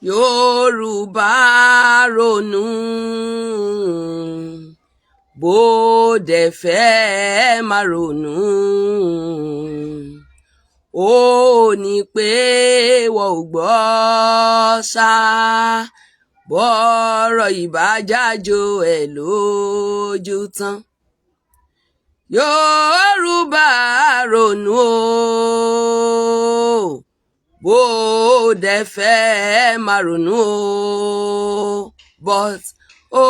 Yorùbá ronú, bó dẹ̀ fẹ́ má ronú, ó ní pé wọ́n ò gbọ́ ṣá, bọ́rọ̀ ìbájájo ẹ̀ lójú tán. Yorùbá ronú o, bó dẹ̀ fẹ́ má ronú o, but ó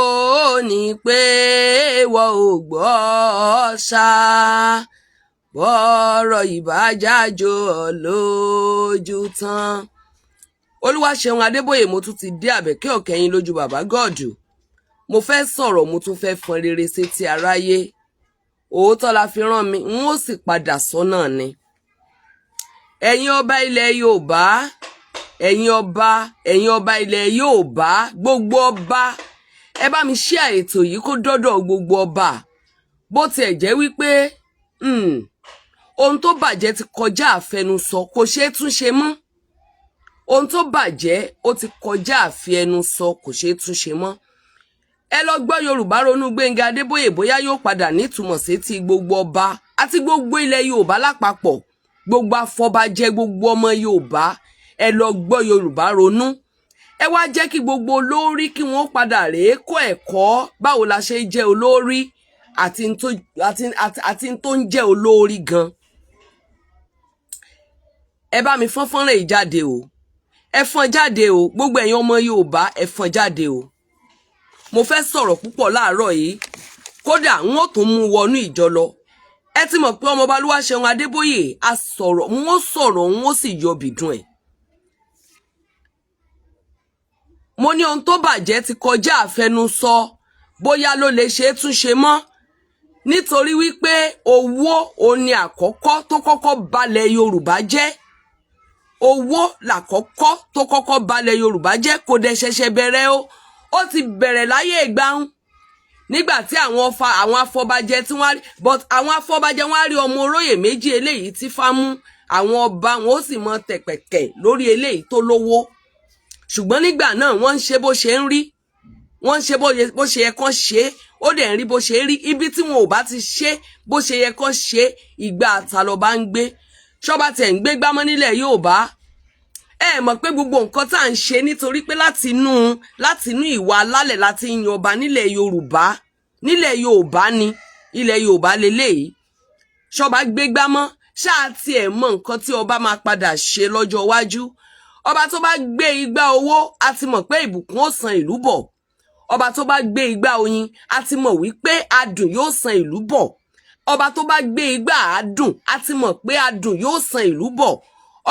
ní pé wọ́n ò gbọ́ ṣá, bọ́rọ̀ ìbájájo ọ̀ lójú tán. Olúwaṣeun Adébóyè, mo tún ti dé àbẹ̀kẹ́ ọ̀kẹ́yìn lójú bàbá gọ́ọ̀dù. Mo fẹ́ sọ̀rọ̀, mo tún fẹ́ fọn rere sétí aráyé. Òótọ́ la fi rán mi, n ó sì padà sọ́nà ni. Ẹ̀yin ọba ilẹ̀ Yorùbá, ẹ̀yin ọba, ẹ̀yin ọba ilẹ̀ Yorùbá, gbogbo ọba, ẹ bá mi share ètò yìí kó dọ́dọ̀ gbogbo ọba. Bó tiẹ̀ jẹ́ wípé ohun tó bàjẹ́ ti kọjá àfẹnusọ, kò ṣeé tún ṣe mọ́. Ohun tó bàjẹ́, ó ti kọjá àfiẹnusọ, kò ṣeé tún ṣe mọ́. Ẹ lọ gbọ́ Yorùbá Ronú Gbẹ́ngà Adébóyè, bóyá yóò padà nítumọ̀ sétí gbogbo ọba àti gbogbo ilẹ̀ Yorùbá lápapọ̀, gbogbo afọbajẹ, gbogbo ọmọ Yorùbá. Ẹ lọ gbọ́ Yorùbá Ronú. Ẹ wá jẹ́ kí gbogbo olórí kí wọ́n padà rèé kọ́ ẹ̀kọ́ báwo la ṣe jẹ́ olórí àti tó ń jẹ́ olórí gan. Ẹ bá mi fọ́n fọ́nrán yìí jáde o, ẹ fọ́n jáde o. Gbogbo ẹ̀yin ọmọ Yorùbá, ẹ fọ́n jáde o. Mo fẹ́ sọ̀rọ̀ púpọ̀ láàárọ̀ yìí, kódà n ó tún mú wọnú ìjọ lọ. Ẹ ti mọ̀ pé ọmọọba Olúwaṣeun Adébóyè a sọ̀rọ̀, n ó sọ̀rọ̀, n ó sì yọ bìdún ẹ̀. Mo ní ohun tó bàjẹ́ ti kọjá àfẹnusọ, bóyá ló lè ṣe é túnṣe mọ́, nítorí wípé owó òun ni àkọ́kọ́ tó kọ́kọ́ balẹ̀ Yorùbá jẹ́. Owó làkọ́kọ́ tó kọ́kọ́ balẹ̀ Yorùbá jẹ́. Kò dẹ̀ ṣẹ̀ṣẹ̀ bẹ̀rẹ̀ o, ó ti bẹ̀rẹ̀ láyé ìgbàun nígbà tí àwọn ọfà, àwọn afọbajẹ tí wọ́n rí, but àwọn afọbajẹ, wọ́n á rí ọmọ olóyè méjì eléyìí tí fámú àwọn ọba wọn, ó sì mọ tẹ̀pẹ̀kẹ̀ lórí eléyìí tó lówó. Ṣùgbọ́n nígbà náà, wọ́n ń ṣe bó ṣe ń rí, wọ́n ń ṣe bó ṣe yẹ kán ṣe é, ó dẹ̀ ń rí bó ṣe rí. Ibi tí wọn ò bá ti ṣe bó ṣe yẹ kán ṣe, ìgbà àtàlọ́ba ń gbé ṣọba tẹ̀ ń gbé gbámọ́ nílẹ̀ Yorùbá. Ẹ mọ̀ pé gbogbo nǹkan tá à ń ṣe, nítorí pé látinú ìwà alálẹ̀ láti yan ọba nílẹ̀ Yorùbá. Nílẹ̀ Yorùbá ni, ilẹ̀ Yorùbá leléyìí. Ṣọba gbé gbámọ́ ṣáà tiẹ̀ mọ̀ nǹkan tí ọba máa padà ṣe lọ́jọ́ iwájú? Ọba tó bá gbé igbá owó, a ti mọ̀ pé ìbùkún ó san ìlú bọ̀. Ọba tó bá gbé igbá oyin, a ti mọ̀ wípé adùn yóò san ìlú bọ̀. Ọba tó bá gbé igbá àádùn, a ti mọ̀ pé adùn yóò san ìlú bọ̀.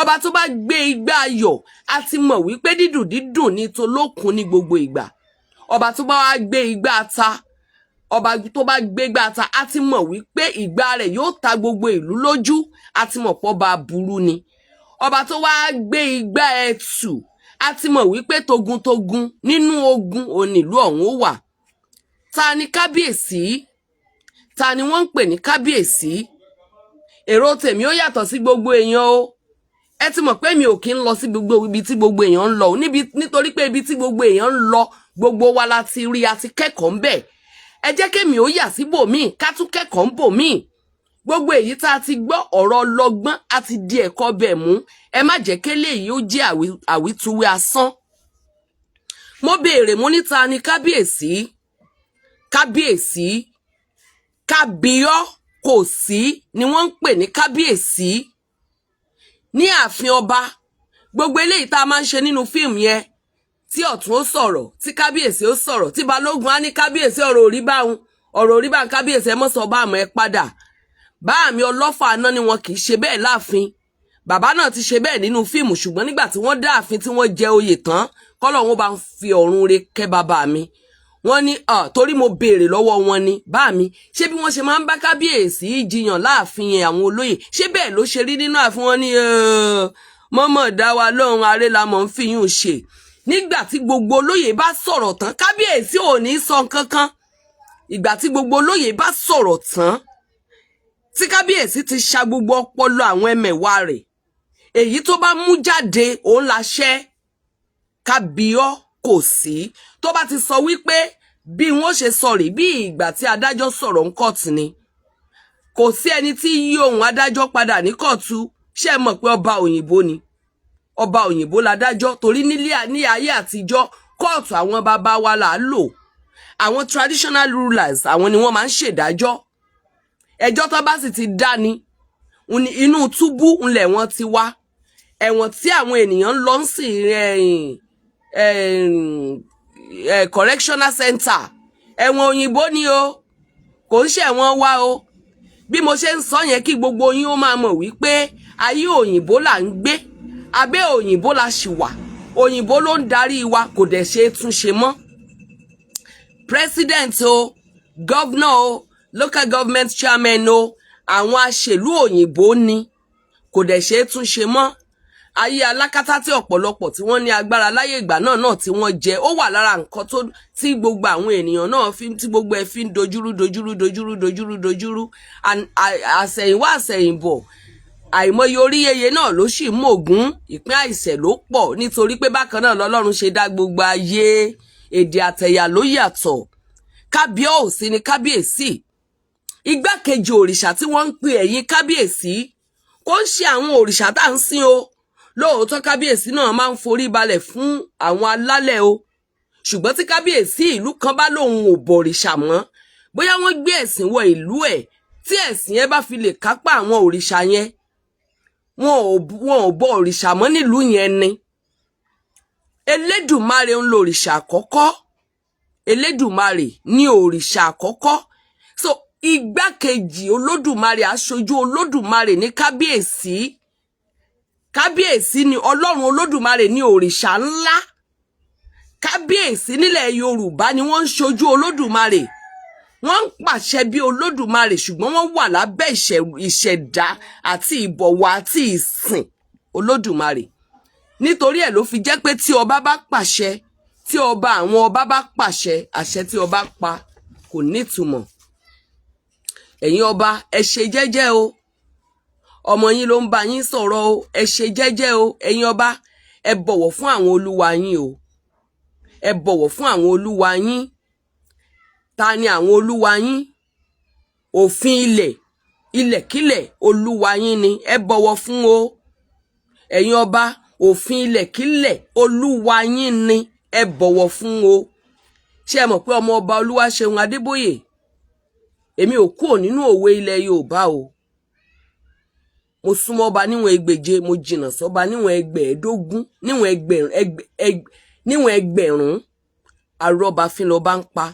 Ọba tó bá gbé igbá ayọ̀, a ti mọ̀ wípé dídùn dídùn ní tolókun ní gbogbo ìgbà. Ọba tó bá wá gbé igbá ata, ọba tó bá gbé igbá ata, a ti mọ̀ wípé ìgbà rẹ̀ yóò ta gbogbo ìlú lójú, a ti mọ̀ pọ̀ bá burú ni. Ọba tó wá gbé igbá ẹtù, a ti mọ̀ wípé togun-togun nínú ogun onílù ọ̀hún ó wà. Ta ni kábíyèsí? Ta ni wọ́n ń pè ní kábíyèsí? Èrò tèmi ó yàtọ̀ sí gbogbo èèyàn o. Ẹ ti mọ̀ pé mi ò kí ń lọ sí gbogbo ibi tí gbogbo èèyàn ń lọ níbi, nítorí pé ibi tí gbogbo èèyàn ń lọ, gbogbo wa la ti rí, a ti kẹ́kọ̀ọ́ ń bẹ̀. Ẹ jẹ́ kémi ó yà síbòmíì, ká tún kẹ́kọ̀ọ́ ń bòmíì. Gbogbo èyí tá a ti gbọ́, ọ̀rọ̀ ọlọ́gbọ́n, a ti di ẹ̀kọ́ bẹ̀ mú. Ẹ má jẹ́ kélé yìí ó jẹ́ àwítúwé asán. Mo béèrè, mo ní ta ni kábíyèsí? Kábíyèsí, kábíyọ́ kò sí ni wọ́n ń pè ní kábíyèsí ní ààfin ọba. Gbogbo eléyìí tá a máa ń ṣe nínú fíìmù yẹn, tí ọ̀tún ó sọ̀rọ̀, tí kábíyèsí ó sọ̀rọ̀, tí balógun á ní, "Kábíyèsí, ọ̀rọ̀ òrí báhun, ọ̀rọ̀ òrí báhun. Kábíyèsí, ẹ mọ́ sọ bá àmọ́ ẹ padà bá àmì ọlọ́fà náà ni." Wọn kì í ṣe bẹ́ẹ̀ láàfin. Bàbá náà ti ṣe bẹ́ẹ̀ nínú fíìmù, ṣùgbọ́n nígbà tí wọ́n dá ààfin, tí wọ́n jẹ oyè tán, kọ́lọ̀ wọn bá ń fi ọ̀run re kẹ́ bàbá mi. Wọ́n ní, torí mo béèrè lọ́wọ́ wọn ni, bá mi, ṣé bí wọ́n ṣe máa ń bá kábíyèsí jiyàn láàfin yẹn, àwọn olóyè, ṣé bẹ́ẹ̀ ló ṣe rí nínú ààfin? Wọn ní mọ́mọ́ dá wa lóhùn, aré la mọ̀ ń fi yún ṣe. Nígbà tí gbogbo olóyè bá sọ̀rọ̀ tán, kábíyèsí ò ní sọ nǹkan kan. Ìgbà tí gbogbo olóyè bá sọ̀rọ̀ tán, tí kábíyèsí ti ṣa gbogbo ọpọlọ àwọn ẹmẹ̀wà rẹ̀, èyí tó bá mú jáde òun láṣẹ. Kábíọ́ kò sí tó bá ti sọ wípé bí wọ́n ṣe sọ rí, bí ìgbà tí adájọ́ sọ̀rọ̀ ń kóòtù ni. Kò sí ẹni tí yí ohùn adájọ́ padà ní kóòtù. Ṣé ẹ mọ̀ pé ọba òyìnbó ni? Ọba òyìnbó ládájọ́, torí nílé ní ayé àtijọ́, kóòtù àwọn bàbá wa là á lò. Àwọn traditional rulers, àwọn ni wọ́n máa ń ṣèdájọ́. Ẹjọ́ tó bá sì ti dá ni inú túbú ńlẹ̀ wọ́n ti wá. Ẹ̀wọ̀n tí àwọn ènìyàn ń lọ sí, correctional center, ẹ̀wọ̀n òyìnbó ni o, kò ń ṣẹ̀wọ̀n wá o. Bí mo ṣe ń sọ yẹn, kí gbogbo yín ó máa mọ̀ wípé ayé òyìnbó là ń gbé, abẹ́ òyìnbó la ṣì wà, òyìnbó ló ń darí wa, kò dẹ̀ ṣe é túnṣe mọ́. President o, governor o, local government chairman o, àwọn aṣèlú òyìnbó ni, kò dẹ̀ ṣe é túnṣe mọ́. Ayé alákatá tí ọ̀pọ̀lọpọ̀ tí wọ́n ní agbára láyé ìgbà náà tí wọ́n jẹ, ó wà lára nǹkan tó tí gbogbo àwọn ènìyàn náà fi tí gbogbo ẹ̀ fi ń dojúrú, dojúrú, dojúrú, dojúrú, dojúrú. Àsẹ̀yìnwá àsẹ̀yìnbọ̀, àìmọye oríyeye náà ló sì mọ̀gún ìpín àìṣẹ̀ ló pọ̀, nítorí pé bákan náà lọ́lọ́run ṣe dá gbogbo ayé, èdè àtẹ̀yà ló yàtọ̀. Kábíọ́ọ̀sí ni kábíyèsí, igbákejì òrìṣà tí wọ́n ń pè ẹ̀yin kábíyèsí. Kò ń ṣe àwọn òrìṣà tá à ń sìn o. Lóòótọ́, kábíyèsí náà máa ń forí balẹ̀ fún àwọn alálẹ̀ o, ṣùgbọ́n tí kábíyèsí ìlú kan bá lóun ò bọ̀rìṣà mọ́, bóyá wọ́n gbé ẹ̀sìn wọ ìlú ẹ̀, tí ẹ̀sìn yẹn bá fi lè kápá àwọn òrìṣà yẹn, wọn ò bọ òrìṣà mọ́ nílùú yẹn ni. Elédùmarè ń lo òrìṣà àkọ́kọ́. Elédùmarè ní òrìṣà àkọ́kọ́. So igbákejì Olódùmarè, aṣojú Olódùmarè ní kábíyèsí. Kábíyèsí ni Ọlọ́run Olódùmarè ní òrìṣà ńlá. Kábíyèsí nílẹ̀ Yorùbá ni wọ́n ń ṣojú Olódùmarè, wọ́n ń pàṣẹ bí Olódùmarè, ṣùgbọ́n wọ́n wà lábẹ́ ìṣẹ̀dá àti ìbọ̀wọ̀ àti ìsìn Olódùmarè. Nítorí ẹ̀ ló fi jẹ́ pé tí ọba bá pàṣẹ, tí ọba àwọn ọba bá pàṣẹ, àṣẹ tí ọba pa kò nítumọ̀. Ẹ̀yin ọba, ẹ ṣe jẹ́jẹ́ o. Ọmọ yín ló ń bá yín sọ̀rọ̀ o. Ẹ ṣe jẹ́jẹ́ o. Ẹ̀yin ọba, ẹ bọ̀wọ̀ fún àwọn olúwa yín o. Ẹ bọ̀wọ̀ fún àwọn olúwa yín. Ta ni àwọn olúwa yín? Òfin ilẹ̀, ilẹ̀kílẹ̀, olúwa yín ni, ẹ bọ̀wọ̀ fún o. Ẹ̀yin ọba, òfin ilẹ̀kílẹ̀, olúwa yín ni, ẹ bọ̀wọ̀ fún o. Ṣé ẹ mọ̀ pé ọmọ ọba Olúwaṣeun Adébóyè, èmi ò kúrò nínú òwe ilẹ̀ Yorùbá o. Mo súnmọ́ ọba níwọ̀n 500, mo jìnnà sọ́ba níwọ̀n 8,000, níwọ̀n 1,000. Arọ́bàfin lọ́ba ń pa.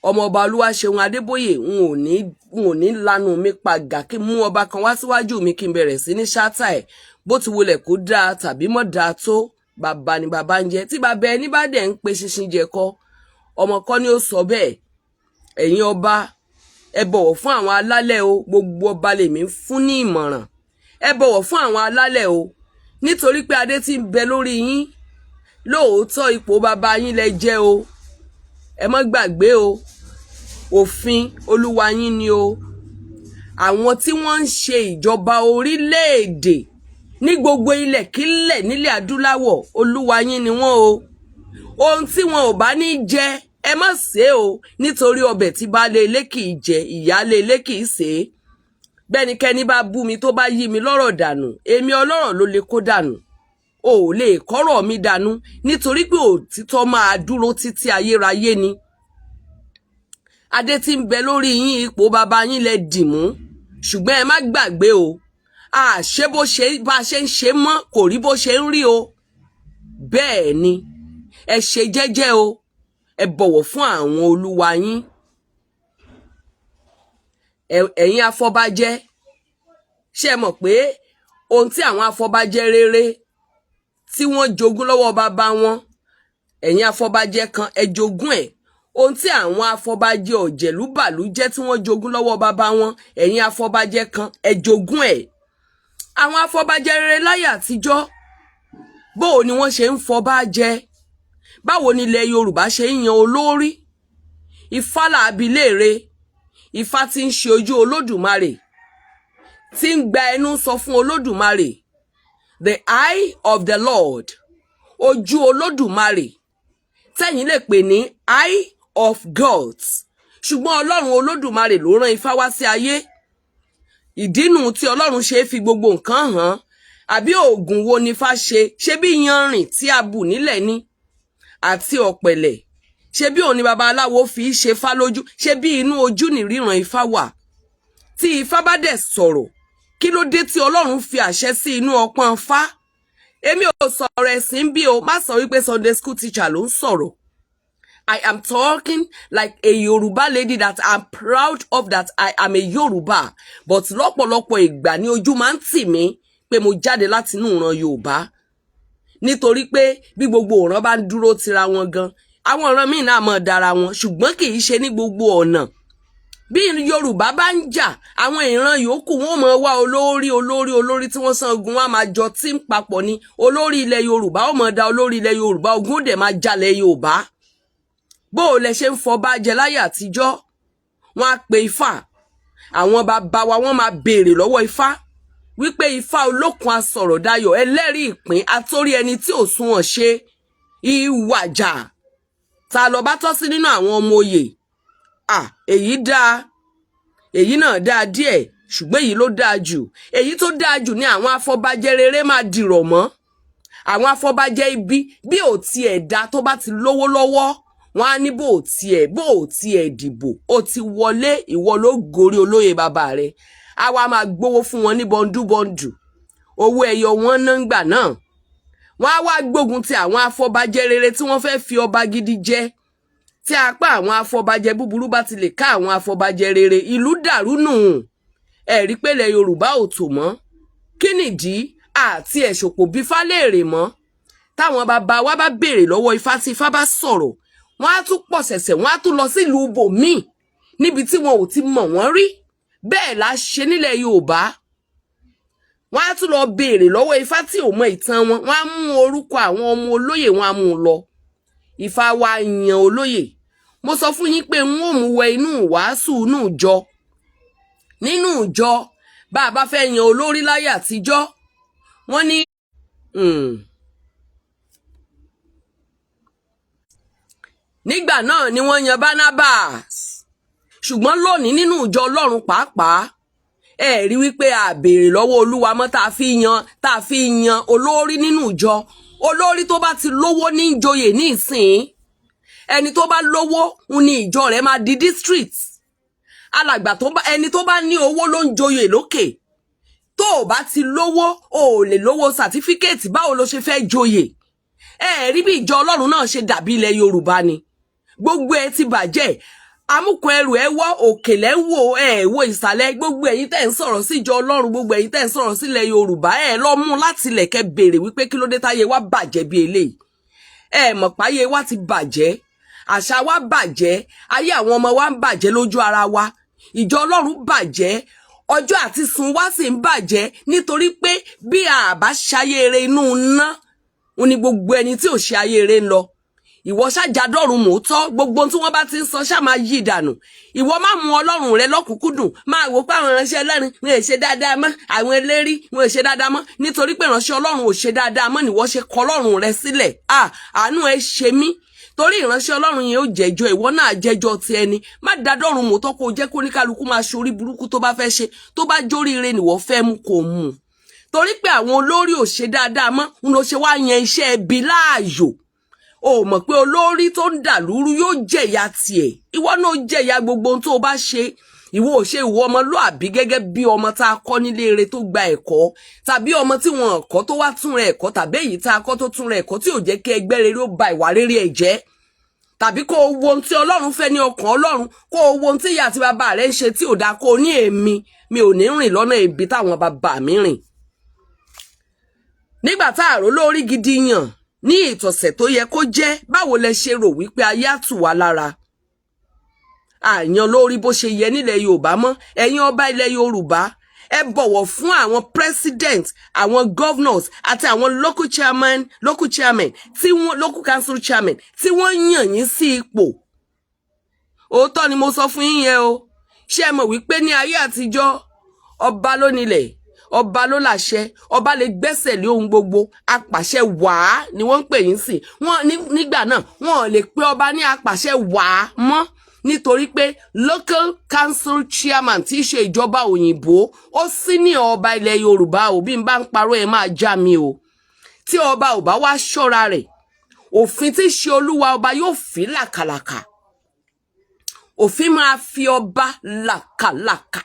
Ọmọ ọba Olúwaṣeun Adébóyè, n ò ní lanu mi pa gà kí n mú ọba kan wá síwájú mi kí n bẹ̀rẹ̀ sí ní ṣáátà ẹ̀. Bó ti wulẹ̀ kó dáa tàbí mọ́ dáa tó, bàbá ni bàbá ń jẹ́. Tí bàbá ẹni bá dẹ̀ ń pe ṣinṣin jẹ kọ́, ọmọ kọ́ ni ó sọ bẹ́ẹ̀. Ẹ̀yin ọba, ẹ bọ̀wọ̀ fún àwọn alálẹ̀ o. Gbogbo ọba lèmi ń fún ní ìmọ̀ràn, ẹ bọ̀wọ̀ fún àwọn alálẹ̀ o, nítorí pé adé tí ń bẹ lórí yín, lóòótọ́ ipò bàbá yín lẹ jẹ́ o. Ẹ má gbàgbé o, òfin olúwa yín ni o. Àwọn tí wọ́n ń ṣe ìjọba orílẹ̀-èdè ní gbogbo ilẹ̀kílẹ̀ nílẹ̀ adúláwọ̀, olúwa yín ni wọ́n o. Ohun tí wọn ò bá ní jẹ, ẹ má ṣe o, nítorí ọbẹ̀ tí baálé ilé kì í jẹ, ìyáálé ilé kì í ṣe é. Bẹ́nikẹ́ni bá bú mi, tó bá yí mi lọ́rọ̀ dànù, èmi ọlọ́rọ̀ ló lè kó dànù. O ò lè kọ́rọ̀ mi dànù, nítorí pé òtítọ́ máa dúró títí ayérayé ni. Adé tí ń bẹ lórí yín, ipò bàbá yín lẹ dì mú, ṣùgbọ́n ẹ má gbàgbé o, àṣé bó ṣe bá a ṣe ń ṣe mọ́ kò rí bó ṣe ń rí o. Bẹ́ẹ̀ ni, ẹ ṣe jẹ́jẹ́ o. Ẹ bọ̀wọ̀ fún àwọn olúwa yín. Ẹ̀yin afọbajẹ, ṣé ẹ mọ̀ pé ohun tí àwọn afọbajẹ rere tí wọ́n jogún lọ́wọ́ bàbá wọn, ẹ̀yin afọbajẹ kan, ẹ jogún ẹ̀. Ohun tí àwọn afọbajẹ ọ̀jẹ̀lúbàlújẹ́ tí wọ́n jogún lọ́wọ́ bàbá wọn, ẹ̀yin afọbajẹ kan, ẹ jogún ẹ̀. Àwọn afọbajẹ rere láyé àtijọ́, bóò ni wọ́n ṣe ń fọba jẹ? Báwo ni ilẹ̀ Yorùbá ṣe ń yan olórí? Ifá làbí léèrè. Ifá tí ń ṣe ojú Olódùmarè, tí ń gba ẹnu sọ fún Olódùmarè, the eye of the Lord. Ojú Olódùmarè tẹ́yìn lè pè ní Eye of God, ṣùgbọ́n Ọlọ́run Olódùmarè ló rán Ifá wá sí ayé. Ìdínú tí Ọlọ́run ṣe é fi gbogbo nǹkan hàn. Àbí oògùn wo ni Ifá ṣe? Ṣé bí yanrìn tí a bù nílẹ̀ ni àti ọ̀pẹ̀lẹ̀? Ṣé bí òun ni babaláwo fi í ṣe fá lójú? Ṣé bí inú ojú nìríran Ifá wà? Tí Ifá bá dẹ̀ sọ̀rọ̀, kí ló dé tí Ọlọ́run fi àṣẹ sí inú ọpọ́n Fá? Èmi ò sọ̀rọ̀ ẹ̀sìn bí o. Má sọ wípé Sunday school teacher ló ń sọ̀rọ̀. I am talking like a Yoruba lady that I'm proud of, that I am a Yoruba, but lọ́pọ̀lọpọ̀ ìgbà ní ojú máa ń tì mí pé mo jáde láti inú ìran Yorùbá, nítorí pé bí gbogbo ìran bá ń dúró tira wọn gan, àwọn ìran míì náà mọ̀ dára wọn, ṣùgbọ́n kì í ṣe ní gbogbo ọ̀nà. Bí Yorùbá bá ń jà, àwọn ìran yòókù wọn mọ̀ wá olórí, olórí, olórí tí wọ́n san ogun, wọn máa jọ tí ń papọ̀ ni. Olórí ilẹ̀ Yorùbá ó mọ̀ da olórí ilẹ̀ Yorùbá, ogun dẹ̀ máa jalè Yorùbá. Bó o lẹ ṣe ń fọba jẹ láyé àtijọ́? Wọn á pe Ifá. Àwọn bàbá wa, wọ́n máa béèrè lọ́wọ́ Ifá wípé, Ifá olókun asọ̀rọ̀ dayọ̀, ẹlẹ́rìí ìpín, atórí ẹni tí ò sunwọ̀n ṣe, ìwàjà ta lọ bá tọ́ sí nínú àwọn ọmọ oyè? À, èyí dáa, èyí náà dáa díẹ̀, ṣùgbọ́n èyí ló dáa jù. Èyí tó dáa jù ni àwọn afọbajẹ rere máa dìrọ̀ mọ́. Àwọn afọbajẹ ibi, bí ò tiẹ̀ dá, tó bá ti lówó lọ́wọ́, wọn á ní bó ò tiẹ̀ dìbò, ó ti wọlé, ìwọ ló gorí olóyè bàbá rẹ̀. Á wá máa gbowó fún wọn ní bọ́ndú-bọ́ndù, owó ẹyọ wọn ná ń gbà náà. Wọn á wá gbógun ti àwọn afọbajẹ rere tí wọ́n fẹ́ fi ọba gidi jẹ. Tí apá àwọn afọbajẹ búburú bá ti lè ká àwọn afọbajẹ rere, ìlú dàrú nù. Ẹ̀rí pélé Yorùbá ò tò mọ́. Kí nìdí àti ẹ̀ṣòpò bí fálẹ́èrè mọ́? Táwọn bàbá wa bá béèrè lọ́wọ́ Ifá, tí Ifá bá sọ̀rọ̀, wọ́n á tún pọ̀ ṣẹ̀ṣẹ̀, wọ́n á tún lọ sílùú bòmíì níbi tí wọn ò ti mọ̀ wọ́n rí. Bẹ́ẹ̀ la ṣe nílẹ̀ Yorùbá. Wọ́n á tún lọ béèrè lọ́wọ́ Ifá tí ò mọ ìtàn wọn. Wọ́n á mú orúkọ àwọn ọmọ olóyè, wọn á mú un lọ. Ifá wa yan olóyè. Mo sọ fún yín pé n ó mú wẹ inú wàásù inú ìjọ. Nínú ìjọ, bá a bá fẹ́ yan olórí láyé àtijọ́, wọ́n ní nígbà náà ni wọ́n yan Barnabas. Ṣùgbọ́n lónìí, nínú ìjọ Ọlọ́run pàápàá, ẹ rí wípé a béèrè lọ́wọ́ Olúwa mọ́ tá a fi yan olórí nínú ìjọ. Olórí tó bá ti lówó ní joyè ní ìsìn. Ẹni tó bá lówó ń ní ìjọ rẹ̀ máa di district. Alàgbà tó bá, ẹni tó bá ní owó ló ń joyè lókè. Tó o bá ti lówó, o ò lè lówó certificate, báwo ló ṣe fẹ́ joyè? Ẹ rí bí ìjọ Ọlọ́run náà ṣe dàbí ilẹ̀ Yorùbá ni. Gbogbo ẹ ti bàjẹ́. Amúkun ẹrù ẹ wọ́, òkèlè ń wò, ẹ wo ìsàlẹ̀. Gbogbo ẹ̀yin tẹ́ ń sọ̀rọ̀ síjọ Ọlọ́run, gbogbo ẹ̀yin tẹ́ ń sọ̀rọ̀ sílẹ̀ Yorùbá, ẹ lọ mú láti ilẹ̀ kẹ́ béèrè wípé kí ló dé táyé wa bàjẹ́ bí eléyìí. Ẹ mọ̀ páyé wa ti bàjẹ́, àṣà wa bàjẹ́, ayé àwọn ọmọ wa ń bàjẹ́ lójú ara wa, ìjọ Ọlọ́run bàjẹ́, ọjọ́ àti sùn wa sì ń bàjẹ́, nítorí pé bí a bá ṣayé eré, inú ná ń ní gbogbo ẹni tí ò ṣe ayé eré ń lọ. Ìwọ ṣàjàdọ̀run mòótọ́. Gbogbo tí wọ́n bá ti ń sọ, ṣáà máa yí ìdànù. Ìwọ má mú Ọlọ́run rẹ lọ́kùnkúndùn. Máa wò pé àwọn ìránṣẹ́ Ọlọ́run wọn ò ṣe dáadáa mọ́, àwọn eléri wọn ò ṣe dáadáa mọ́. Nítorí pé ìránṣẹ́ Ọlọ́run ò ṣe dáadáa mọ́ ni wọ́n ṣe kọ Ọlọ́run rẹ sílẹ̀. À, àánú ẹ ṣe mí, torí ìránṣẹ́ Ọlọ́run yẹn ó jẹ́jọ́, ìwọ náà jẹ́jọ́ ti ẹni. Má dadọ́run mòótọ́, kó jẹ́ kó ní kálukú máa ṣorí burúkú tó bá fẹ́ ṣe. Tó bá jóríire nìwọ fẹ́ mú, kó mú un. Torí pé àwọn olórí ò ṣe dáadáa mọ́ ń lọ ṣe wá yan iṣẹ́ ẹbí láàyò. O mọ̀ pé olórí tó ń dà lúrú yóò jẹ̀yà tiẹ̀, ìwọ náà jẹ̀yà gbogbo ohun tó o bá ṣe. Ìwọ ò ṣe ìwọ ọmọlúàbí gẹ́gẹ́ bí ọmọ tá a kọ́ nílé eré tó gba ẹ̀kọ́, tàbí ọmọ tí wọn kọ́ tó wá tún rẹ̀ ẹ̀kọ́, tàbí èyí tá a kọ́ tó tún rẹ̀ ẹ̀kọ́, tí ò jẹ́ kí ẹgbẹ́ rere ó ba ìwà rere ẹ̀ jẹ́, tàbí kó o wo ohun tí Ọlọ́run fẹ́ ní ọkàn Ọlọ́run, kó o wo ohun tí ìyá àti bàbá rẹ̀ ń ṣe tí ò dáa, kó o ní, "Èmi, mi ò ní rìn lọ́nà ibi táwọn bàbá mi rìn." Nígbà tá àrò lórí gidi yàn ní ìtọ̀sẹ̀ tó yẹ kó jẹ́, báwo lẹ ṣe rò wípé ayé á tù wá lára? Àyàn lórí bó ṣe yẹ nílẹ̀ Yorùbá mọ́. Ẹ̀yin ọba ilẹ̀ Yorùbá, ẹ bọ̀wọ̀ fún àwọn president, àwọn governors àti àwọn local chairman tí wọ́n, local council chairman tí wọ́n yàn yín sí ipò. Òótọ́ ni mo sọ fún yín yẹn o. Ṣé ẹ mọ̀ wípé ní ayé àtijọ́, ọba ló nílẹ̀, Ọba ló láṣẹ, ọba lè gbẹ́sẹ̀ lé ohun gbogbo. Apàṣẹ wàá ni wọ́n ń pè yín sí wọ́n nígbà náà. Wọ́n ò lè pe ọba ní apàṣẹ wàá mọ́, nítorí pé local council chairman tí í ṣe ìjọba òyìnbó, ó sí ní ọba ilẹ̀ Yorùbá ò. Bí n bá ń parọ́, ẹ máa já mi o. Tí ọba ò bá wá ṣọ́ra rẹ̀, òfin tí í ṣe olúwa ọba yóò fi làkàlàkà. Òfin máa fi ọba làkàlàkà.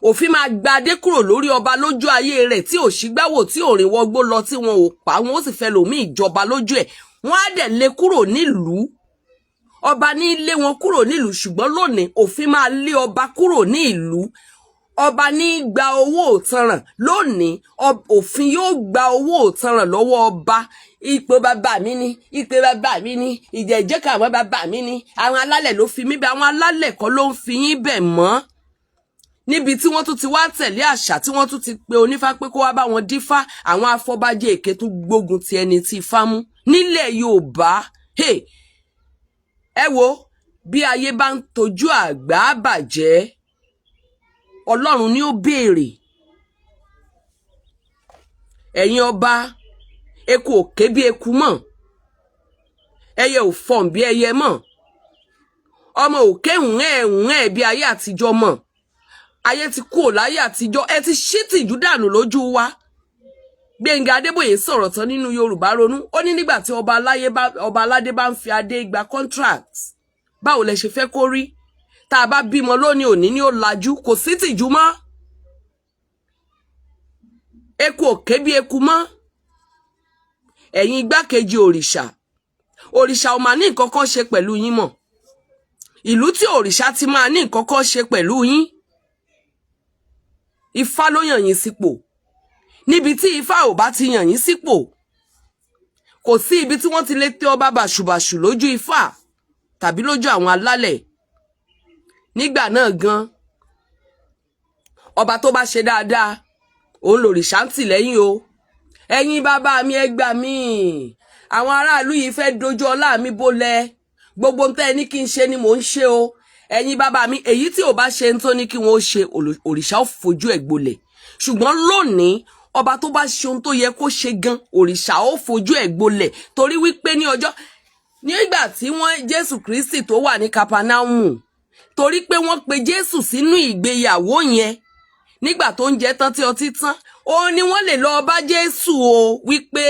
Òfin máa gba adé kúrò lórí ọba lójú ayé rẹ̀, tí ò sígbáwò, tí ò rìn wọgbó lọ, tí wọn ò pa wọn, ó sì fẹ́ lòmí ìjọba lójú ẹ̀. Wọ́n á dẹ̀ lé kúrò nílùú. Ọba ní lé wọn kúrò nílùú, ṣùgbọ́n lónìí, òfin máa lé ọba kúrò ní ìlú. Ọba ní gba owó òtanràn, lónìí òfin yóò gba owó òtanràn lọ́wọ́ ọba. Ipò bàbá mi ni, ipò bàbá mi ni, ìjẹ̀jẹ̀ kan àwọn bàbá mi ni, àwọn alálẹ̀ ló fi mí bẹ̀. Àwọn alálẹ̀ kọ́ ló ń fi yín bẹ̀ mọ́. Níbi tí wọ́n tún ti wá tẹ̀lé àṣà, tí wọ́n tún ti pe onífá pé kó wá bá wọn dífá, àwọn afọbajẹ èké tún gbógun ti ẹni tí ifá mú nílẹ̀ Yorùbá. Hey, ẹ wo bí ayé bá ń tojú àgbà bàjẹ́, Ọlọ́run ni ó béèrè. Ẹ̀yin ọba, eku ò ké bí eku mọ́, ẹyẹ ò fọ̀n bí ẹyẹ mọ́, ọmọ ò ké hùn ẹ̀ hùn ẹ̀ bí ayé àtijọ́ mọ́. Ayé ti kú ò láyé àtijọ́. Ẹ ti ṣí tìjú dànù lójú wa. Gbẹ̀ngà Adébóyè sọ̀rọ̀ tán nínú Yorùbá Ronú. Ó ní nígbà tí ọba aládé bá ń fi adé gba contract, báwo lẹ ṣe fẹ́ kó rí? Tá a bá bímọ lónìí, òní ni ó lajú, kò sí tìjú mọ́. Eku ò ké bí eku mọ́. Ẹ̀yin igbákejì òrìṣà, òrìṣà ò máa ní nǹkan kan ṣe pẹ̀lú yín mọ́. Ìlú tí òrìṣà ti máa ní nǹkan kan ṣe pẹ̀lú yín, Ifá ló yàn yín sípò. Níbi tí Ifá ò bá ti yàn yín sípò, kò sí ibi tí wọ́n ti lè tẹ ọba bàṣubàṣu lójú Ifá tàbí lójú àwọn alálẹ̀. Nígbà náà gan, ọba tó bá ṣe dáadáa, òun lòrìṣà ń tì lẹ́yìn o. Ẹ̀yin bàbá mi, ẹ gbà mí, àwọn aráàlú yìí fẹ́ dojú ọlá mi bólẹ̀. Gbogbo ntẹ́ ẹ ní kí n ṣe ni mò ń ṣe o, ẹ̀yin bàbá mi. Èyí tí ò bá ṣe ń tó ní kí wọ́n ó ṣe, òrìṣà ó fojú ẹ̀ gbolẹ̀. Ṣùgbọ́n lónìí, ọba tó bá ṣe ohun tó yẹ kó ṣe gan, òrìṣà ó fojú ẹ̀ gbolẹ̀, torí wípé ní ọjọ́ nígbà tí wọ́n Jésù Kristi tó wà ní Kapanaumu, torí pé wọ́n pe Jésù sínú ìgbéyàwó yẹn, nígbà tó ń jẹ tán, tí ọtí tán, ó ní wọ́n lè lọ bá Jésù o wípé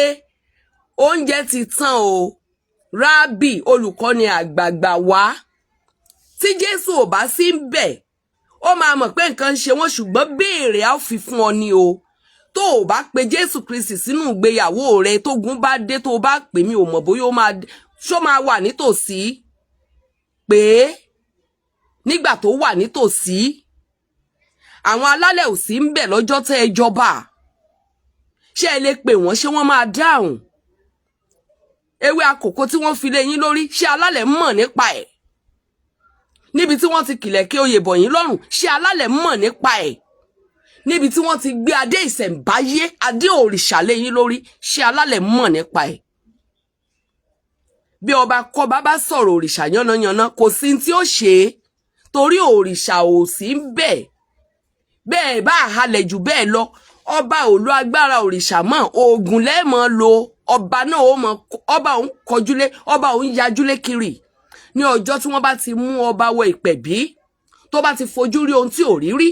oúnjẹ ti tán o, Rábì, olùkọ́ni àgbààgbà wá. Tí Jésù ò bá sí ń bẹ̀, ó máa mọ̀ pé nǹkan ń ṣe wọ́n, ṣùgbọ́n béèrè, á fi fún ọ ní o. Tó o bá pe Jésù Kristi sínú ìgbéyàwó rẹ, tógun bá dé, tó o bá pè mí, ò mọ̀ bóyá ó máa ṣó máa wà nítòsí pé nígbà tó wà nítòsí. Àwọn alálẹ̀ ò sí ń bẹ̀ lọ́jọ́ tẹ́ ẹ jọba. Ṣé ẹ lè pè wọ́n? Ṣé wọ́n máa dáhùn? Ewé àkókò tí wọ́n fi lé yín lórí, ṣé alálẹ̀ mọ̀ nípa ẹ̀? Níbi tí wọ́n ti kìlẹ̀ kí oyè bọ̀ yín lọ́rùn, ṣé alálẹ̀ mọ̀ nípa ẹ̀? Níbi tí wọ́n ti gbé adé ìṣẹ̀ǹbáyé, adé òrìṣà lé yín lórí, ṣé alálẹ̀ mọ̀ nípa ẹ̀? Bí ọba kọba bá sọ̀rọ̀ òrìṣà yánnayànna, kò sí tí ó ṣe é, torí òrìṣà ò sí ń bẹ̀. Bẹ́ẹ̀ bá halẹ̀ jù bẹ́ẹ̀ lọ, ọba ò lo agbára òrìṣà mọ́. Oògùn lẹ́ẹ̀mọ́ lo ọba náà ó mọ. Ọba òun kọjúlé, ọba òun yajúlé kiri. Ní ọjọ́ tí wọ́n bá ti mú ọba wọ ìpẹ̀bí, tó bá ti fojú rí ohun tí ò rí rí,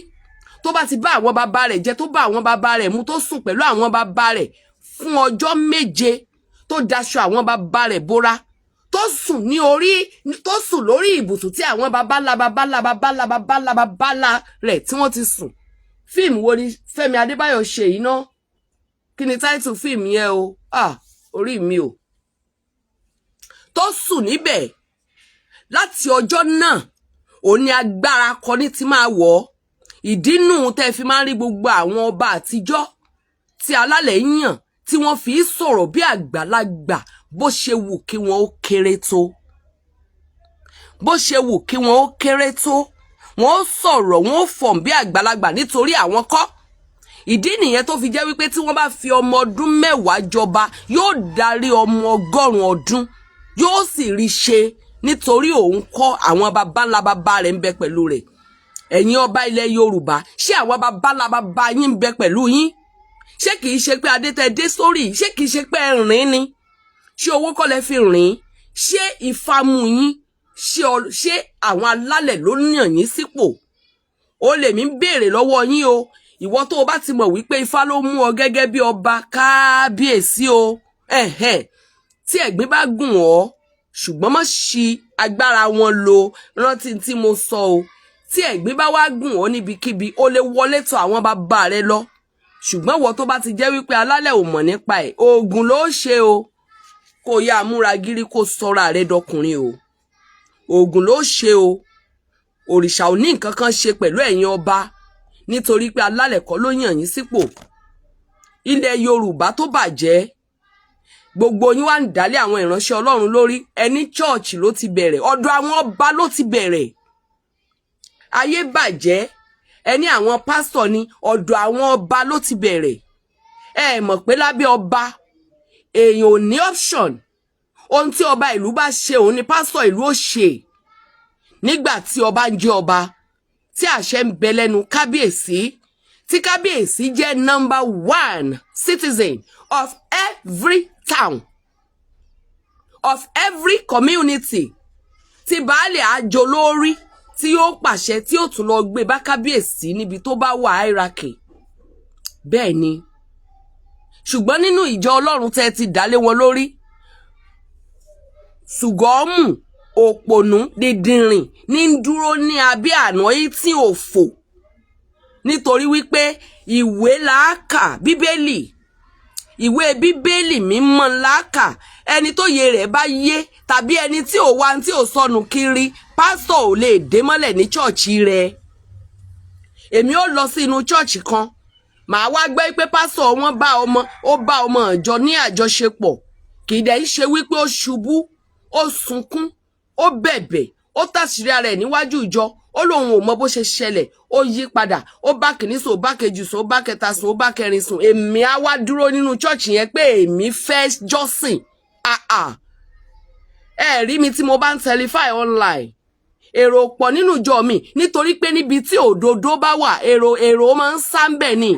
tó bá ti bá àwọn bàbá rẹ̀ jẹ, tó bá àwọn bàbá rẹ̀ mu, tó sùn pẹ̀lú àwọn bàbá rẹ̀ fún ọjọ́ 7, tó daṣọ àwọn bàbá rẹ̀ bóra, tó sùn ní orí, tó sùn lórí ibùsùn tí àwọn bàbá ńlá bàbá ńlá bàbá ńlá bàbá ńlá bàbá ńlá rẹ̀ tí wọ́n ti sùn. Fíìmù wo ni Fẹ́mi Adébáyọ̀ ṣe yìí ná? Kí ni táìtù fíìmù yẹn o? Ah, orí mi o. Tó sùn níbẹ̀, láti ọjọ́ náà, òun ni agbára akọni ti máa wọ̀ ọ́. Ìdínú tẹ́ fi máa ń rí gbogbo àwọn ọba àtijọ́ tí alálẹ̀ yàn, tí wọ́n fi sọ̀rọ̀ bí àgbàlagbà, bó ṣe wù kí wọ́n ó kéré tó, bó ṣe wù kí wọ́n ó kéré tó, wọ́n ó sọ̀rọ̀, wọ́n ó fọ̀n bí àgbàlagbà, nítorí àwọn kọ́. Ìdí nìyẹn tó fi jẹ́ wípé tí wọ́n bá fi ọmọ ọdún 10 jọba, yóò darí ọmọ 100 ọdún, yóò sì rí ṣe, nítorí òun kọ́, àwọn baba ńlá baba rẹ̀ ń bẹ pẹ̀lú rẹ̀. Ẹ̀yin ọba ilẹ̀ Yorùbá, ṣé àwọn babalá bàbá yín ń bẹ pẹ̀lú yín? Ṣé kìí ṣe pé adé tẹ́ dé sórí, ṣé kìí ṣe pé ẹ rìn ni? Ṣé owó kọ́ lẹ fi rìn? Ṣé Ifá mú yín? Ṣé àwọn alálẹ̀ ló yàn yín sípò? Ó lè mí béèrè lọ́wọ́ yín o. Ìwọ tó o bá ti mọ̀ wípé Ifá ló mú ọ gẹ́gẹ́ bí ọba, kábíyèsí o. Ẹ̀hẹ́n, tí ẹ̀gbin bá gùn ọ́, ṣùgbọ́n má ṣi agbára wọn lò. Rántí tí mo sọ o. Tí ẹ̀gbin bá wá gùn ọ́ níbikíbi, ó lè wọlé tọ̀ àwọn bàbá rẹ lọ. Ṣùgbọ́n ìwọ tó bá ti jẹ́ wípé alálẹ̀ ò mọ̀ nípa ẹ̀, oògùn ló ṣe o. Kó yá múra gírí, kó sọra rẹ dọkùnrin o. Oògùn ló ṣe o. Òrìṣà ò ní nǹkan kan ṣe pẹ̀lú ẹ̀yin ọba, nítorí pé alálẹ̀ kọ́ ló yàn yín sípò. Ilẹ̀ Yorùbá tó bàjẹ́, gbogbo yín wá ń dálé àwọn ìránṣẹ́ Ọlọ́run lórí. Ẹni church ló ti bẹ̀rẹ̀, ọ̀dọ̀ àwọn ọba ló ti bẹ̀rẹ̀. Ayé bàjẹ́, ẹni àwọn pásítọ̀ ni, ọ̀dọ̀ àwọn ọba ló ti bẹ̀rẹ̀. Ẹ mọ̀ pé lábẹ́ ọba, èèyàn ò ní option. Ohun tí ọba ìlú bá ṣe, òun ni pásítọ̀ ìlú ó ṣe. Nígbà tí ọba ń jẹ́ ọba, tí àṣẹ ń bẹ lẹ́nu kábíyèsí, tí kábíyèsí jẹ́ number one citizen of every town, of every community, tí baálé àjò lórí, tí yóò pàṣẹ, tí yóò tún lọ gbé bá kábíyèsí níbi tó bá wà, hierarchy. Bẹ́ẹ̀ ni. Ṣùgbọ́n nínú ìjọ Ọlọ́run tẹ́ ti dálé wọn lórí, ṣùgọ́mù òpònú dídìnrìn ní ń dúró ní abẹ́ àná tí òfò, nítorí wípé ìwé làákà, Bíbélì, ìwé Bíbélì mímọ́ làákà. Ẹni tó yé rẹ̀ bá yé, tàbí ẹni tí ò wá tí ò sọnù kiri, pásítọ̀ ò lè dé mọ́lẹ̀ ní church rẹ̀. Èmi ò lọ sí inú church kan, màá wá gbọ́ pé pásítọ̀ wọn bá ọmọ, ó bá ọmọ ìjọ ní àjọṣepọ̀. Kì í dẹ̀ ń ṣe wípé ó ṣubú, ó sunkún, ó bẹ̀bẹ̀, ó tàṣírí ara ẹ̀ níwájú ìjọ. Ó lóun ò mọ bó ṣe ṣẹlẹ̀, ó yí padà, ó bá kìíní sùn, ó bá kejì sùn, ó bá kẹta sùn, ó bá kẹrin sùn. Èmi á wá dúró nínú church yẹn pé èmi fẹ́ jọ́sìn. Ah, ẹ rí mi tí mo bá ń testify online, èrò pọ̀ nínú ìjọ mi, nítorí pé níbi tí òdodo bá wà, èrò máa ń sá ń bẹ̀ ni.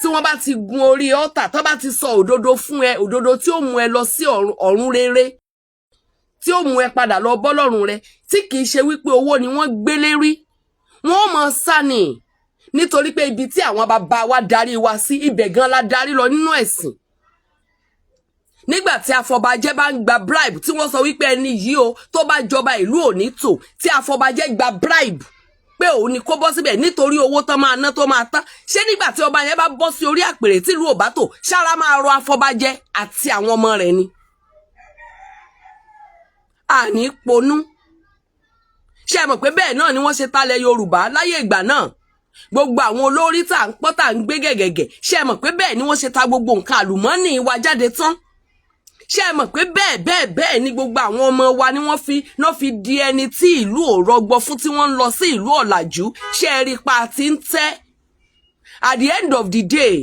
Tí wọ́n bá ti gun orí ọ́tà, tó bá ti sọ òdodo fún ẹ, òdodo tí ó mú ẹ lọ sí ọ̀run rere, tí ó mú ẹ padà lọ bọ́lọ́run rẹ, tí kìí ṣe wípé owó ni wọ́n gbélé rí, wọ́n mọ̀ sá ni. Nítorí pé ibi tí àwọn bàbá wa darí wa sí, ibẹ̀ gan la darí lọ nínú ẹ̀sìn. Nígbà tí afọbajẹ bá ń gba bribe, tí wọ́n sọ wípé ẹni yìí o, tó bá jọba, ìlú ò ní tò, tí afọbajẹ gba bribe pé òun ni kó bọ́ síbẹ̀ nítorí owó tán máa ná tó máa tán, ṣé nígbà tí ọba yẹn bá bọ́ sí orí àpèrè tí ìlú ò bá tò, ṣára máa rọ afọbajẹ àti àwọn ọmọ rẹ̀ ni? Àní ponú. Ṣé ẹ mọ̀ pé bẹ́ẹ̀ náà ni wọ́n ṣe talẹ̀ Yorùbá láyé ìgbà náà? Gbogbo àwọn olórí tá à ń pọ́n, tá à ń gbé gẹ̀gẹ̀gẹ̀, ṣé ẹ mọ̀ pé bẹ́ẹ̀ ni wọ́n ṣe ta gbogbo nǹkan àlùmọ́ọ́nì wa jáde tán? Ṣé ẹ mọ̀ pé bẹ́ẹ̀ bẹ́ẹ̀ bẹ́ẹ̀ ni gbogbo àwọn ọmọ wa ni wọ́n fi náà fi di ẹni tí ìlú ò rọgbọ fún, tí wọ́n ń lọ sí ìlú ọ̀làjú? Ṣé ẹ rí pa ti ń tẹ́? At the end of the day,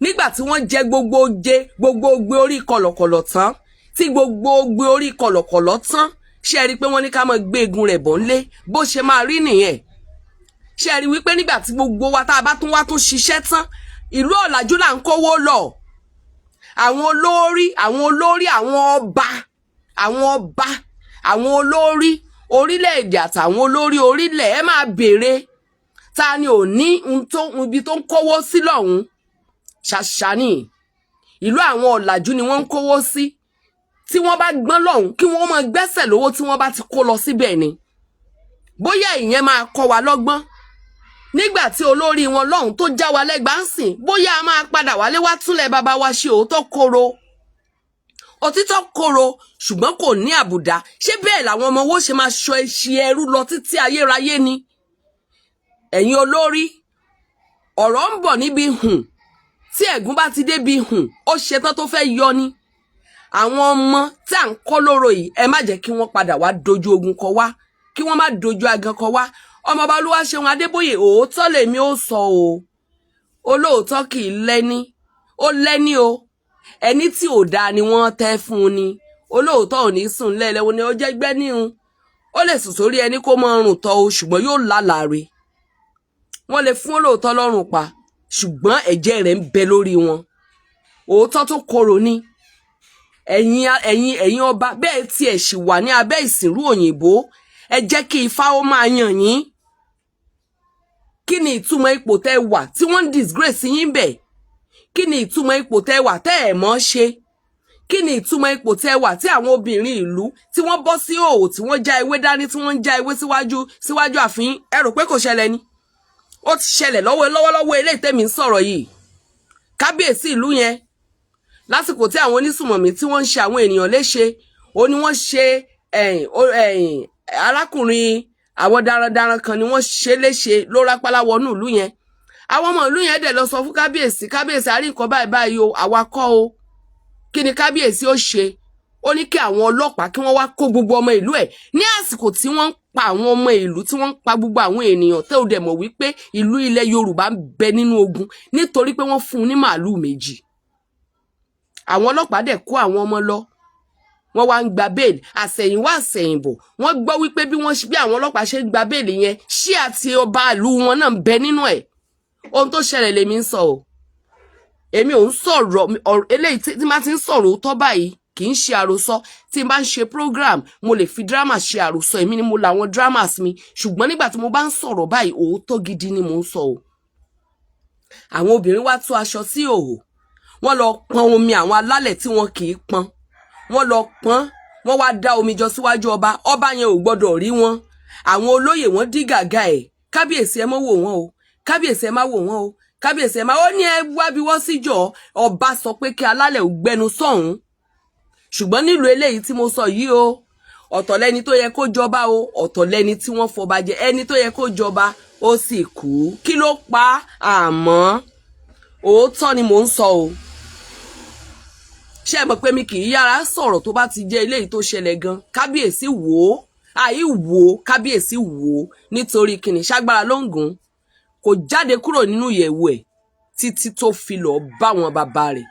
nígbà tí wọ́n jẹ gbogbo jẹ gbogbo gbé orí kọ̀lọ̀kọ̀lọ̀ tán, tí gbogbo gbé orí kọ̀lọ̀kọ̀lọ̀ tán, ṣé ẹ rí i pé wọ́n ní ká máa gbé egun rẹ̀ bọ̀ ńlé? Bó ṣe máa rí nìyẹn. Ṣé ẹ rí wípé nígbà tí gbogbo wa tá a bá tún wá tún ṣiṣẹ́ tán, ìlú ọ̀làjú là ń kówó lọ? Àwọn olórí, àwọn olórí, àwọn ọba, àwọn ọba, àwọn olórí orílẹ̀-èdè àtàwọn olórí orílẹ̀, ẹ máa béèrè, ta ni ò ní ibi tó ń kówó sí lọ́hùn? Ṣàṣà ni. Ìlú àwọn ọ̀làjú ni wọ́n ń kówó sí. Tí wọ́n bá gbọ́n lọ́hùn, kí wọ́n máa gbẹ́sẹ̀ lówó tí wọ́n bá ti kó lọ síbẹ̀ ni. Bóyá ìyẹn máa kọ́ wa lọ́gbọ́n. Nígbà tí olórí wọn lọ́hùn tó já wa lẹ́gbàá ń sìn, bóyá a máa padà wálé wá túnlẹ̀ bàbá wa ṣe. Òótọ́ koro, òtítọ́ koro, ṣùgbọ́n kò ní àbùdá. Ṣé bẹ́ẹ̀ làwọn ọmọ owó ṣe máa ṣọ ẹṣin ẹrú lọ títí ayérayé ni? Ẹ̀yin olórí, ọ̀rọ̀ ń bọ̀ níbi hùn. Tí ẹ̀gún bá ti débi hùn, ó ṣetán tó fẹ́ yọ ni. Àwọn ọmọ tí à ń kọ́ lóró yìí, ẹ má jẹ́ kí wọ́n padà wá dojú ogun kọ wá, kí wọ́n má dojú agan kọ wá. Ọmọọba Olúwaṣeun Adébóyè, òótọ́ lèmi ó sọ o. Olóòótọ́ kì í lẹ́ní, ó lẹ́ní o. Ẹni tí ò dáa ni wọ́n tẹ́ fún un ni. Olóòótọ́ ò ní sùn lẹ́lẹ́wọ́ ni ó jẹ́ gbẹ́ níhun. Ó lè sùn sórí ẹni kó mọ ọrùn tọ́ o, ṣùgbọ́n yóò lálàáre. Wọ́n lè fún olóòótọ́ lọ́rùn pa, ṣùgbọ́n ẹ̀jẹ̀ rẹ̀ ń bẹ lórí wọn. Òótọ́ tó korò ni. Ẹ̀yin ọba, bẹ́ẹ̀ tiẹ̀ sì wà ní abẹ́ ìsìnrú òyìnbó, ẹ jẹ́ kí Ifá ó máa yàn yín. Kí ni ìtumọ̀ ipò tẹ́ wà tí wọ́n ń disgrace yín bẹ̀? Kí ni ìtumọ̀ ipò tẹ́ wà tẹ́ ẹ̀ mọ́ ṣe? Kí ni ìtumọ̀ ipò tẹ́ wà tí àwọn obìnrin ìlú tí wọ́n bọ́ sí òwò, tí wọ́n já ewé dání, tí wọ́n ń já ewé síwájú ààfin? Ẹ rò pé kò ṣẹlẹ̀ ni? Ó ti ṣẹlẹ̀ lọ́wọ́ lọ́wọ́lọ́wọ́. Eléyìí tẹ́mi ń sọ̀rọ̀ yìí, kábíyèsí ìlú yẹn, lásìkò tí àwọn onísùmọ̀mí tí wọ́n ń ṣe àwọn ènìyàn léṣe, ó ní wọ́n ṣe arákùnrin, àwọn darandaran kan ni wọ́n ṣe léṣe ló rápálá wọnú ìlú yẹn. Àwọn ọmọ ìlú yẹn dẹ̀ lọ sọ fún kábíyèsí, "Kábíyèsí, a rí nǹkan báyìí báyìí o, àwa kọ́ o." Kí ni kábíyèsí ó ṣe? Ó ní kí àwọn ọlọ́pàá kí wọ́n wá kó gbogbo ọmọ ìlú ẹ̀. Ní àsìkò tí wọ́n ń pa àwọn ọmọ ìlú, tí wọ́n ń pa gbogbo àwọn ènìyàn, tẹ́ ò dẹ̀ mọ̀ wípé ìlú ilẹ̀ Yorùbá ń bẹ nínú ogun, nítorí pé wọ́n fún un ní màálùú 2. Àwọn ọlọ́pàá dẹ̀ kó àwọn ọmọ lọ, wọ́n wá ń gba bail. Àsẹ̀yìnwá àsẹ̀yìnbọ̀, wọ́n gbọ́ wípé bí wọ́n bí àwọn ọlọ́pàá ṣe ń gba bail yẹn, ṣí àti ọba ìlú wọn náà ń bẹ nínú ẹ̀. Ohun tó ṣẹlẹ̀ lèmi ń sọ o. Èmi ò ń sọ̀rọ̀ eléyìí. Tí má ti ń sọ̀rọ̀ òótọ́ báyìí, kì í ṣe àròsọ. Tí n bá ń ṣe program, mo lè fi drama ṣe àròsọ, èmi ni mo làwọn dramas mi, ṣùgbọ́n nígbà tí mo bá ń sọ̀rọ̀ báyìí, òótọ́ gidi ni mò ń sọ o. Àwọn obìnrin wá tú aṣọ sí òhò, wọ́n lọ pọn omi àwọn alálẹ̀ tí wọn kì í pọn. Wọ́n lọ pọn, wọ́n wá dá omi jọ síwájú ọba. Ọba yẹn ò gbọ́dọ̀ rí wọn. Àwọn olóyè, wọ́n dí gàgà ẹ̀. "Kábíyèsí, ẹ mọ́ wò wọ́n o. Kábíyèsí, ẹ má wò wọ́n o. Kábíyèsí, ẹ má." Ó ní ẹ wá bí wọ́n síjọ. Ọba sọ pé kí alálẹ̀ ò gbẹnu sọ̀hún. Ṣùgbọ́n nílùú eléyìí tí mo sọ yìí o, ọ̀tọ̀ lẹni tó yẹ kó jọba o, ọ̀tọ̀ lẹni tí wọ́n fọba jẹ. Ẹni tó yẹ kó jọba, ó sì kú. Kí ló pa? Àmọ́ òótọ́ ni mò ń sọ o. Ṣé ẹ mọ̀ pé mi kì í yára sọ̀rọ̀ tó bá ti jẹ́ eléyìí tó ṣẹlẹ̀ gan? Kábíyèsí wò ó, àì wò ó, kábíyèsí wò ó, nítorí kìnnì ṣágbára ló ń gùn. Kò jáde kúrò nínú ìyẹ̀wù ẹ̀ títí tó fi lọ́ọ́ bá wọn bàbá rẹ̀.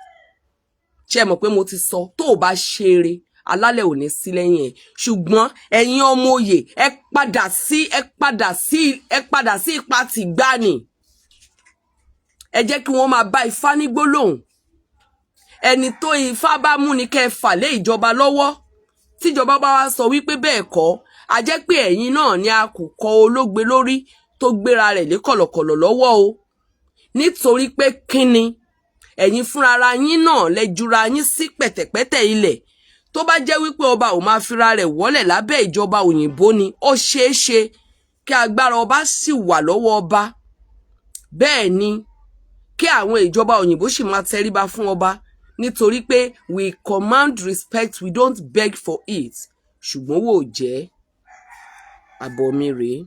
Ṣé ẹ mọ̀ pé mo ti sọ, tó o bá ṣeré, alálẹ̀ ò ní sí lẹ́yìn ẹ̀. Ṣùgbọ́n ẹ̀yin ọmọ òye, ẹ padà sí ipa tìgbani. Ẹ jẹ́ kí wọ́n máa bá Ifá ní gbólóhùn. Ẹni tó Ifá bá mú ni kẹ́ ẹ fà lé ìjọba lọ́wọ́. Tíjọba bá wá sọ wípé bẹ́ẹ̀ kọ́, a jẹ́ pé ẹ̀yin náà ni a kò kọ ológbe lórí tó gbéra rẹ̀ lé kọ̀lọ̀kọ̀lọ̀ lọ́wọ́ o. Nítorí pé kínni, ẹ̀yin fúnra yín náà lẹ jura yín sí pẹ̀tẹ̀pẹ̀tẹ̀ ilẹ̀. Tó bá jẹ́ wípé ọba ò máa fira rẹ̀ wọ́lẹ̀ lábẹ́ ìjọba òyìnbó ni, ó ṣeé ṣe kí agbára ọba sì wà lọ́wọ́ ọba. Bẹ́ẹ̀ ni, kí àwọn ìjọba òyìnbó sì máa tẹríba fún ọba, nítorí pé we command respect, we don't beg for it. Ṣùgbọ́n wò jẹ́ àbọ̀ mi rèé.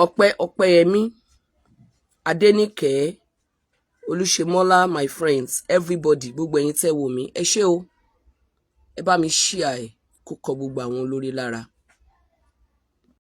Ọpẹ́ Ọpẹ́yẹmí, Adéníkẹ́, Olúṣemọ́lá, my friends, everybody, gbogbo ẹ̀yin tẹ́ wò mí, ẹ ṣé o. Ẹ bá mi share ẹ kó kọ gbogbo àwọn olórí lára.